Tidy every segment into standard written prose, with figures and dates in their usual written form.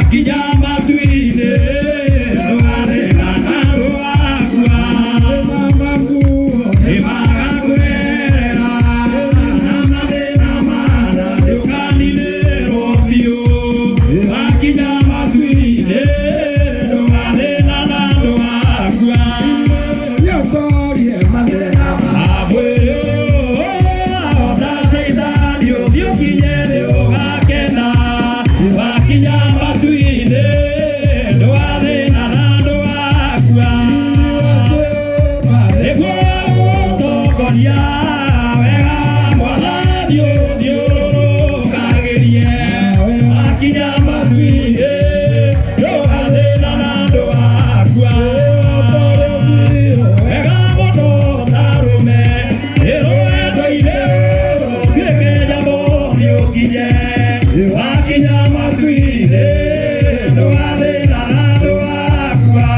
Wakinya matu-inĩ ndũgathĩna na rũakua. Nĩmagakũherera na mathĩna mana nĩũkaninĩrwo biũ. Wakinya matu-inĩ ndũgathĩna na ndũgakua. Amwĩrĩ ahota Caitani ũthiĩ ũkinye thĩ ũgakena. Wakinya matu-inĩ ndũgathĩna na ndũgakua. Nĩguo gũtongoria wega mwathani ũthiũrũrũkagĩrie. Wakinya matu-inĩ ndũgathĩna na ndũgakua. Wega mũno tarũme nĩ rũgendo-inĩ rũtuĩke nyamũ ũkinye. Wakinya matu-inĩ ndũgathĩna na ndũgakua.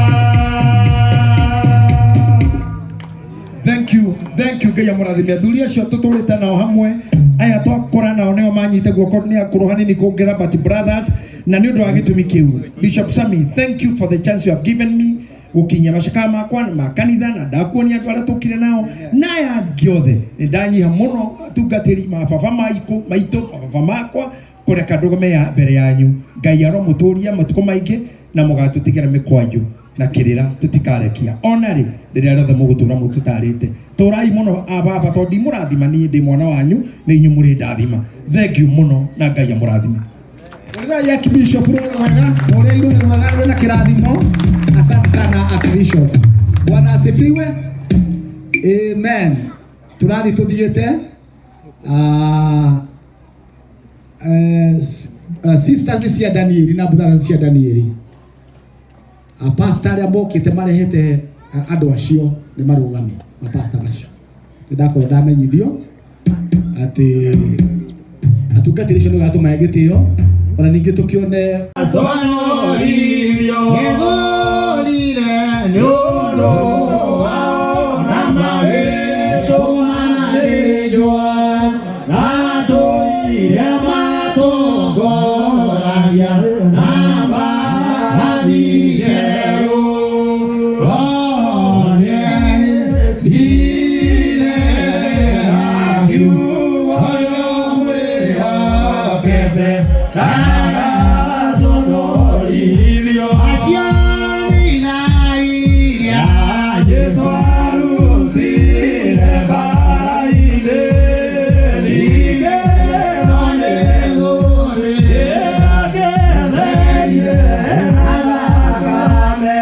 Thank you, thank you. Ngai amũrathime. Athuri acio tũtũrĩte nao hamwe aya twakũra nao nĩo manyite guoko, nĩ akũrũ hanini kũngĩra, but brothers, na nĩ ũndũ wa gĩtũmi kĩu, Bishop Sami, thank you for the chance you have given me gũkinyia macakaya makwa ma kanitha na ndakuonia andũ arĩa tũkire nao na aya angĩ othe. Nĩ ndanyiha mũno, atungatĩri ma baba maikũ maitũ, mababa makwa, kũreka ndũgame ya mbere yanyu. Ngai aromũtũria matukũ maingĩ na mũgatũtigĩra mĩkwanjũ na kĩrĩra tũtikarekia ona rĩ rĩrĩa rĩothe mũgũtũra mũtũtarĩte. Tũrai mũno ababa, tondũ ndimũrathima niĩ ndĩ mwana wanyu, nĩ inyuĩ mũrĩ ndathima. Thank you mũno na Ngai amũrathime. Ũrĩrai Archbishop rũĩ rwega, ũrĩa rũĩ rwega rwĩna kĩrathimo. Asante sana, Archbishop. Bwana asifiwe. Amen. Tũrathiĩ tũthiĩte. Ah, sisters cia Danieli na brothers cia Danieli. Pastor arĩa mokĩte marehete andũ acio nĩ marũgame, mapasta macio. Nĩ ndakorwo ndamenyithio atĩ atungatĩri acio nĩ gatũmahe gĩtĩo ona ningĩ tũkĩone. Sonoririo ngegũrire nĩ ũndũ wao na magĩtũmarĩjwo na ndũire matongoragia na mbarathi njerũ. Roho nĩendire akiuga ũyũ mwĩhokete ndagaconorithio. Aciari Jesu arutire mbara-inĩ ningĩ nĩagetheire na thakame.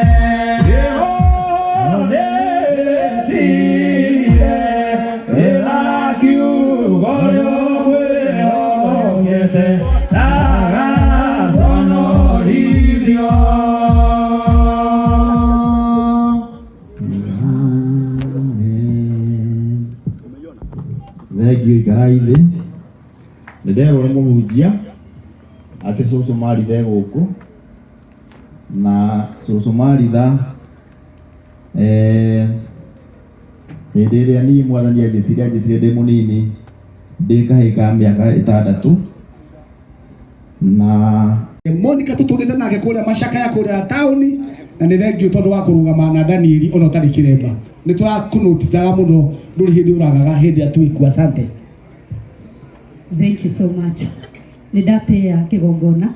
Nĩtire ĩra kiugo rĩo mwĩhokete ndagaconorithio. Thengiũ, ikarai thĩ. Nĩ nderwo nĩ mũhunjia atĩ cũcũ Maritha e gũkũ, na cũcũ Maritha, hĩndĩ ĩrĩa niĩ Mwathani anjĩtire, anjĩtire ndĩ mũnini, ndĩ kahĩĩ ka mĩaka 6 na Monica tũtũrĩte nake kũrĩa macakaya kũrĩa taũni, na nĩ thengiũ tondũ wa kũrũgama na Danieli ona ũtarĩ kĩremba. Nĩ tũrakũnũtithaga mũno, ndũrĩ hĩndĩ ũragaga hĩndĩ ĩrĩa twĩkuo. Asante. Thank you so much. Nĩ ndatĩĩa kĩgongona.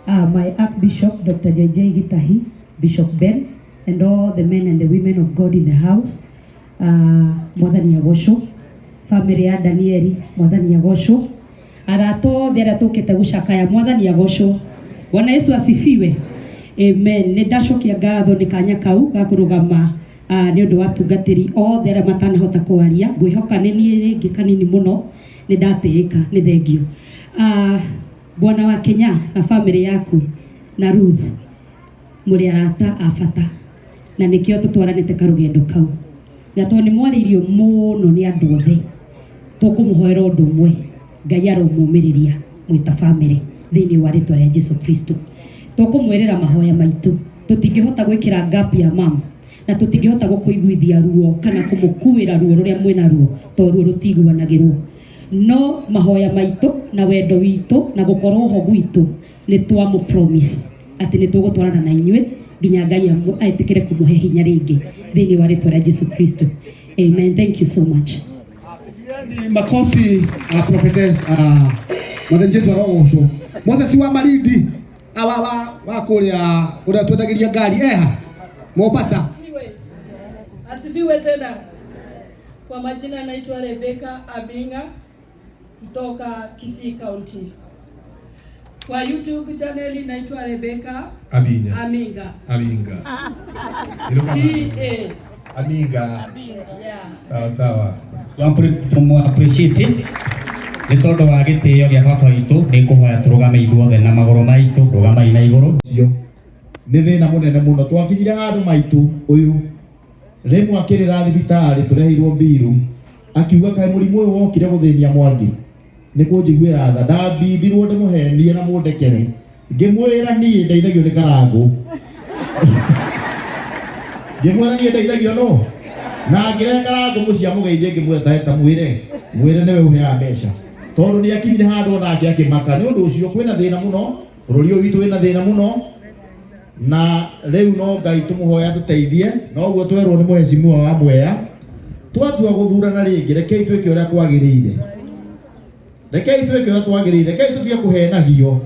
My Archbishop Dr. JJ Gitahi, Bishop Ben, and all the men and the women of God in the house. Mwathani agocwo. Family ya Danieli, Mwathani agocwo. Arata othe arĩa tũkĩte gũcakaya, Mwathani agocwo. Bwana Yesu asifiwe. Amen. Nĩ ndacokia ngatho nĩ kanya kau ga kũrũgama nĩ ũndũ wa atungatĩri othe arĩa matanahota kwaria. Ngwĩhoka nĩ niĩ rĩngĩ kanini mũno nĩ ndatĩĩka, nĩ thengio. Bwana wa Kenya na family yaku na Ruth mũrĩ arata a bata na nĩkĩo tũtwaranĩte karũgendo kau, na tondũ nĩ mwarĩirio mũno nĩ andũ othe, tũkũmũhoera ũndũ ũmwe: Ngai aromũmĩrĩria mwĩ ta family thĩinĩ wa rĩtwa rĩa Jesu Kristo. Tũkũmwĩrĩra mahoya maitũ. Tũtingĩhota gwĩkĩra gap ya mam na tũtingĩhota gũkũiguithia ruo kana kũmũkuĩra ruo rũrĩa mwĩna ruo, tondũ ruo rũtiguanagĩrwo, no mahoya maitũ na wendo witũ na gũkorwo ho gwitũ nĩ twamũ promise. Atĩ nĩ tũgũtwarana na inyuĩ nginya Ngai etĩkĩre kũmũhe hinya rĩngĩ thĩinĩ wa rĩtwa rĩa Jesu Kristo. Amen. Thank you so much. Ni makofi prophetess Mwathani Jesu arogocwo. Moses wa Malindi awa wa kuria uria twendagiria ngari eha Mombasa. Asifiwe. Asifiwe tena. Kwa majina naitwa Rebecca Abinga kutoka Kisii County. Kwa YouTube channel naitwa Rebecca Aminga. Aminga. Aminga. G A. Aminga. Yeah. Sawa sawa. Tũmũ appreciate nĩ tondũ wa gĩtĩo gĩa baba witũ. Nĩ ngũhoya tũrũgame ithuothe na magũrũ maitũ. Rũgamai na igũrũ. Ũcio nĩ thĩna mũnene mũno. Twakinyire handũ maitũ ũyũ rĩmwe akĩrĩra thibitarĩ, tũreheirwo mbiru, akiuga kaĩ mũrimũ ũyũ wokire gũthĩnia Mwangi nĩ kũnjiguĩra tha. Ndambindirwo ndĩmũhenie na mũndekere, ngĩmwĩra niĩ ndeithagio nĩ Karangũ, ngĩmwĩra niĩ ndeithagio no na ngĩrehe Karangũ mũciĩ amũgeithie, ngĩmwĩra ta mwĩre mwĩre nĩwe ũheaga mbeca, tondũ nĩ akinyire handũ onake akĩmaka. Nĩ ũndũ ũcio kwĩna thĩna mũno bũrũri ũyũ witũ, wĩna thĩna mũno, na rĩu no Ngai tũmũhoya tũteithie. Noguo twerwo nĩ mũhecimiwa wa Mwea, twatua gũthurana rĩngĩ, rekei twĩke ũrĩa kwagĩrĩire, rekei twĩke ũrĩa twagĩrĩire, rekei tũtige kũhenagio,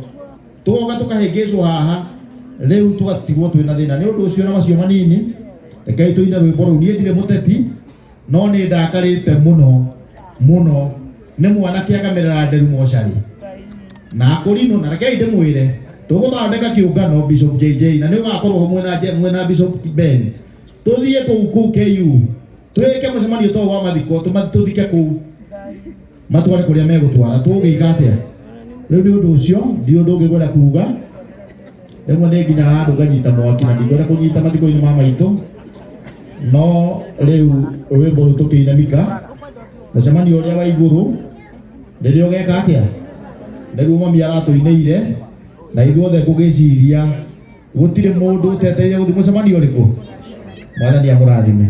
tũgoka tũkahĩngĩcwo haha, rĩu tũgatigwo twĩna thĩna. Nĩ ũndũ ũcio na macio manini, rekei tũine rwĩmbo rũu. Niĩ ndirĩ mũteti, no nĩ ndakarĩte mũno mũno nĩ mwanake akamerera nderu mocarĩ na akũrinũ. Na rekei ndĩmwĩre, tũgũthondeka kĩũngano, Bishop JJ, na nĩ ũgakorwo ho mwena Bishop Ben, tũthiĩ kũu KU, twĩke mũcemanio to wa mathiko, tũthike kũu, matware kũrĩa megũtwara, tũgĩika atĩa rĩu? Nĩ ũndũ ũcio ndi ũndũ ũngĩ ngwenda kuga. Rĩmwe nĩ nginya handũ nganyita mwaki na ndingwenda kũnyita mathiko-inĩ ma maitũ, no rĩu rwĩmbo rũu tũkĩinamika mũcemanio ũrĩa wa igũrũ rĩrĩa ũgeka atĩa, nĩguo mami aratũinĩire, na ithuothe ngũgĩciria gũtirĩ mũndũ ũteteire gũthiĩ mũcemanio ũrĩkũ. Mwathani amũrathime.